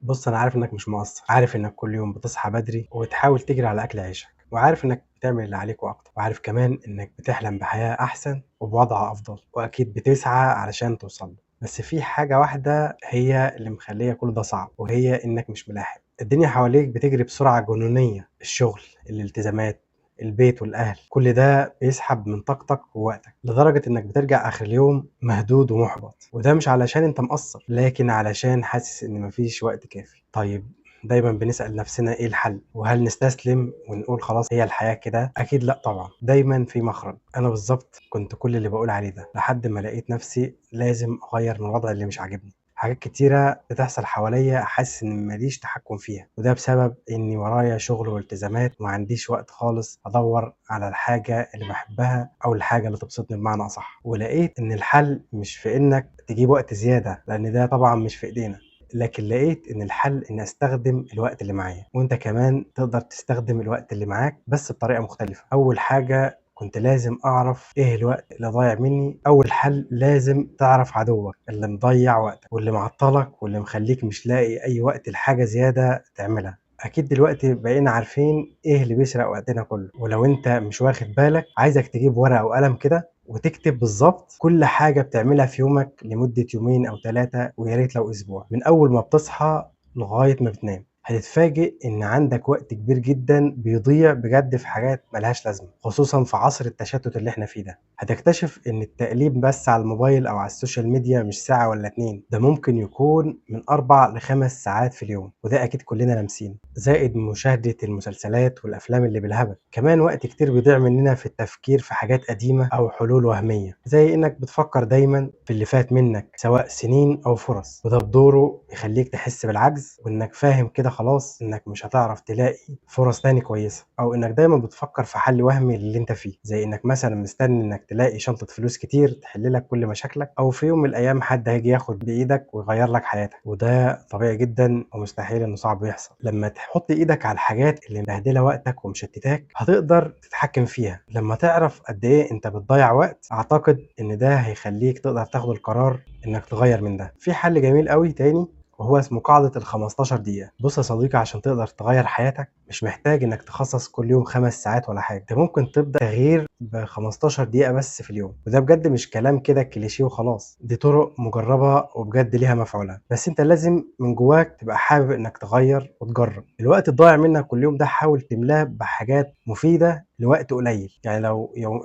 بص، انا عارف انك مش مقصر، عارف انك كل يوم بتصحى بدري وتحاول تجري على اكل عيشك، وعارف انك بتعمل اللي عليك واكتر، وعارف كمان انك بتحلم بحياة احسن وبوضع افضل، واكيد بتسعى علشان توصل له. بس في حاجة واحدة هي اللي مخلية كل ده صعب، وهي انك مش ملاحق. الدنيا حواليك بتجري بسرعة جنونية، الشغل، الالتزامات، البيت والأهل، كل ده بيسحب من طاقتك ووقتك لدرجة إنك بترجع آخر اليوم مهدود ومحبط. وده مش علشان أنت مقصر، لكن علشان حاسس إن مفيش وقت كافي. طيب دايما بنسأل نفسنا إيه الحل؟ وهل نستسلم ونقول خلاص هي الحياة كده؟ أكيد لأ طبعا، دايما في مخرج. أنا بالظبط كنت كل اللي بقول عليه ده لحد ما لقيت نفسي لازم أغير من الوضع اللي مش عاجبني. حاجات كتيرة بتحصل حواليا حاسس إن ماليش تحكم فيها، وده بسبب إني ورايا شغل والتزامات وما عنديش وقت خالص أدور على الحاجة اللي بحبها أو الحاجة اللي تبسطني بمعنى أصح. ولقيت إن الحل مش في إنك تجيب وقت زيادة، لأن ده طبعا مش في إيدينا، لكن لقيت إن الحل إن أستخدم الوقت اللي معايا. وإنت كمان تقدر تستخدم الوقت اللي معاك بس بطريقة مختلفة. أول حاجة كنت لازم أعرف إيه الوقت اللي ضايع مني. أول حل لازم تعرف عدوك اللي مضيع وقتك واللي معطلك واللي مخليك مش لاقي أي وقت لحاجة زيادة تعملها. أكيد دلوقتي بقينا عارفين إيه اللي بيسرق وقتنا كله، ولو أنت مش واخد بالك عايزك تجيب ورقة وقلم كده وتكتب بالظبط كل حاجة بتعملها في يومك لمدة يومين أو 3، ويا ريت لو أسبوع، من أول ما بتصحى لغاية ما بتنام. هتتفاجئ إن عندك وقت كبير جدا بيضيع بجد في حاجات ملهاش لازمة، خصوصا في عصر التشتت اللي احنا فيه ده. هتكتشف إن التقليب بس على الموبايل أو على السوشيال ميديا مش ساعة ولا 2، ده ممكن يكون من 4 ل5 ساعات في اليوم، وده أكيد كلنا لامسينه، زائد مشاهدة المسلسلات والأفلام اللي بالهبل. كمان وقت كتير بيضيع مننا في التفكير في حاجات قديمة أو حلول وهمية، زي إنك بتفكر دايما في اللي فات منك سواء سنين أو فرص، وده بدوره يخليك تحس بالعجز وإنك فاهم كده خلاص إنك مش هتعرف تلاقي فرص تاني كويسة، أو إنك دايما بتفكر في حل وهمي للي أنت فيه، زي إنك مثلا مستني إنك تلاقي شنطة فلوس كتير تحل لك كل مشاكلك، أو في يوم من الأيام حد هيجي ياخد بإيدك ويغير لك حياتك. وده طبيعي جدا ومستحيل إنه صعب يحصل. لما تحط إيدك على الحاجات اللي مبهدلة وقتك ومشتتاك هتقدر تتحكم فيها. لما تعرف قد إيه أنت بتضيع وقت، أعتقد إن ده هيخليك تقدر تاخد القرار إنك تغير من ده. في حل جميل قوي تاني وهو اسمه قاعدة ال15 دقيقة. بص يا صديقي، عشان تقدر تغير حياتك مش محتاج انك تخصص كل يوم 5 ساعات ولا حاجة، انت ممكن تبدأ تغيير ب15 دقيقة بس في اليوم. وده بجد مش كلام كده كليشيه وخلاص، دي طرق مجربة وبجد ليها مفعولها، بس انت لازم من جواك تبقى حابب انك تغير وتجرب. الوقت الضايع منك كل يوم ده حاول تملاه بحاجات مفيدة لوقت قليل. يعني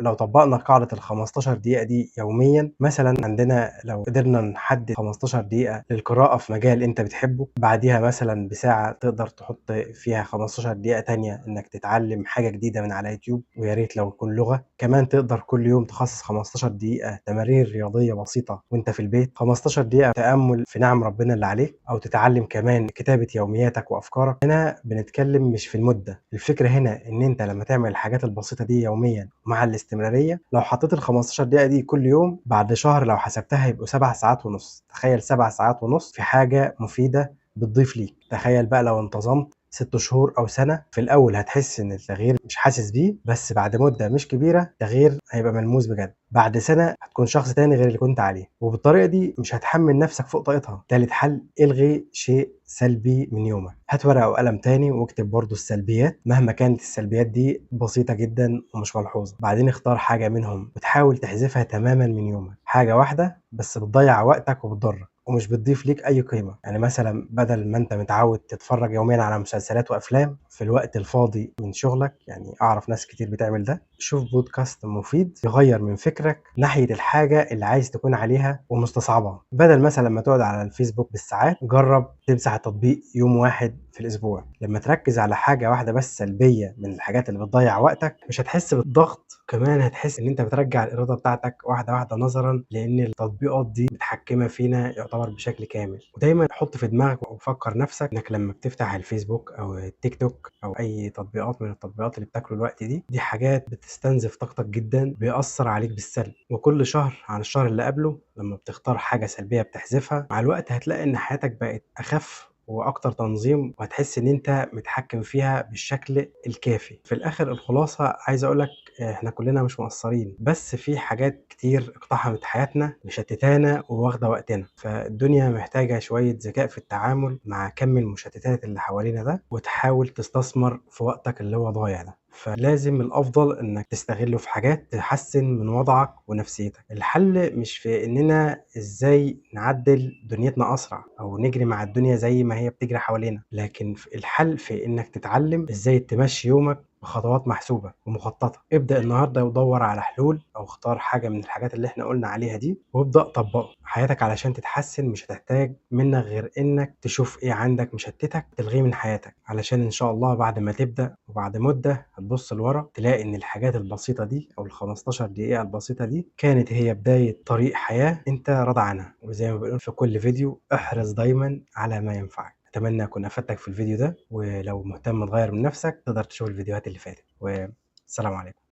لو طبقنا قاعدة ال15 دقيقة دي يوميا، مثلا عندنا لو قدرنا نحدد 15 دقيقة للقراءة في مجال انت بتحبه، بعديها مثلا بساعة تقدر تحط فيها 15 دقيقة تانية انك تتعلم حاجة جديدة من على يوتيوب، ويا ريت لو يكون لغة. كمان تقدر كل يوم تخصص 15 دقيقة تمارين رياضية بسيطة وانت في البيت، 15 دقيقة تأمل في نعم ربنا اللي عليك، او تتعلم كمان كتابة يومياتك وافكارك. هنا بنتكلم مش في المدة، الفكرة هنا ان انت لما تعمل الحاجات البسيطة دي يوميا مع الاستمرارية، لو حطيت ال 15 دقيقة دي كل يوم بعد شهر لو حسبتها يبقوا 7 ساعات ونص. تخيل 7 ساعات ونص في حاجة مفيدة بتضيف ليك. تخيل بقى لو انتظمت 6 شهور أو سنة، في الأول هتحس إن التغيير مش حاسس بيه، بس بعد مدة مش كبيرة التغيير هيبقى ملموس بجد. بعد سنة هتكون شخص تاني غير اللي كنت عليه، وبالطريقة دي مش هتحمل نفسك فوق طاقتها. تالت حل، الغي شيء سلبي من يومك. هات ورقة وقلم تاني واكتب برضو السلبيات، مهما كانت السلبيات دي بسيطة جدا ومش ملحوظة. بعدين اختار حاجة منهم وتحاول تحذفها تماما من يومك، حاجة واحدة بس بتضيع وقتك وبتضرك ومش بتضيف ليك أي قيمة. يعني مثلا بدل ما أنت متعود تتفرج يوميا على مسلسلات وأفلام في الوقت الفاضي من شغلك، يعني أعرف ناس كتير بتعمل ده، شوف بودكاست مفيد يغير من فكرك ناحية الحاجة اللي عايز تكون عليها ومستصعبها. بدل مثلا ما تقعد على الفيسبوك بالساعات، جرب تمسح التطبيق يوم واحد في الأسبوع. لما تركز على حاجة واحدة بس سلبية من الحاجات اللي بتضيع وقتك مش هتحس بالضغط، كمان هتحس إن أنت بترجع الإرادة بتاعتك واحدة واحدة، نظرا لأن التطبيقات دي متحكمة فينا يعتبر بشكل كامل. ودايما حط في دماغك وفكر نفسك إنك لما بتفتح الفيسبوك أو التيك توك أو أي تطبيقات من التطبيقات اللي بتاكل الوقت دي، دي حاجات بتستنزف طاقتك جدا، بيأثر عليك بالسلب. وكل شهر عن الشهر اللي قبله لما بتختار حاجة سلبية بتحذفها، مع الوقت هتلاقي إن حياتك بقت أخف وأكتر تنظيم، وهتحس إن أنت متحكم فيها بالشكل الكافي. في الآخر الخلاصة عايز أقول لك إحنا كلنا مش مقصرين، بس في حاجات كتير اقتحمت حياتنا مشتتانا وواخدة وقتنا، فالدنيا محتاجة شوية ذكاء في التعامل مع كم المشتتات اللي حوالينا ده، وتحاول تستثمر في وقتك اللي هو ضايع ده. فلازم الأفضل إنك تستغله في حاجات تحسن من وضعك ونفسيتك. الحل مش في إننا إزاي نعدل دنيتنا أسرع أو نجري مع الدنيا زي ما هي بتجري حوالينا، لكن الحل في إنك تتعلم إزاي تمشي يومك بخطوات محسوبة ومخططة. ابدأ النهاردة ودور على حلول أو اختار حاجة من الحاجات اللي احنا قلنا عليها دي وابدأ طبقه. حياتك علشان تتحسن مش هتحتاج منك غير إنك تشوف إيه عندك مشتتك تلغيه من حياتك، علشان إن شاء الله بعد ما تبدأ وبعد مدة هتبص لورا تلاقي إن الحاجات البسيطة دي أو ال15 دقيقة البسيطة دي كانت هي بداية طريق حياة أنت راضي عنها. وزي ما بنقول في كل فيديو، احرص دايما على ما ينفعك. أتمنى أكون أفدتك في الفيديو ده، ولو مهتم تغير من نفسك تقدر تشوف الفيديوهات اللي فاتت. والسلام عليكم.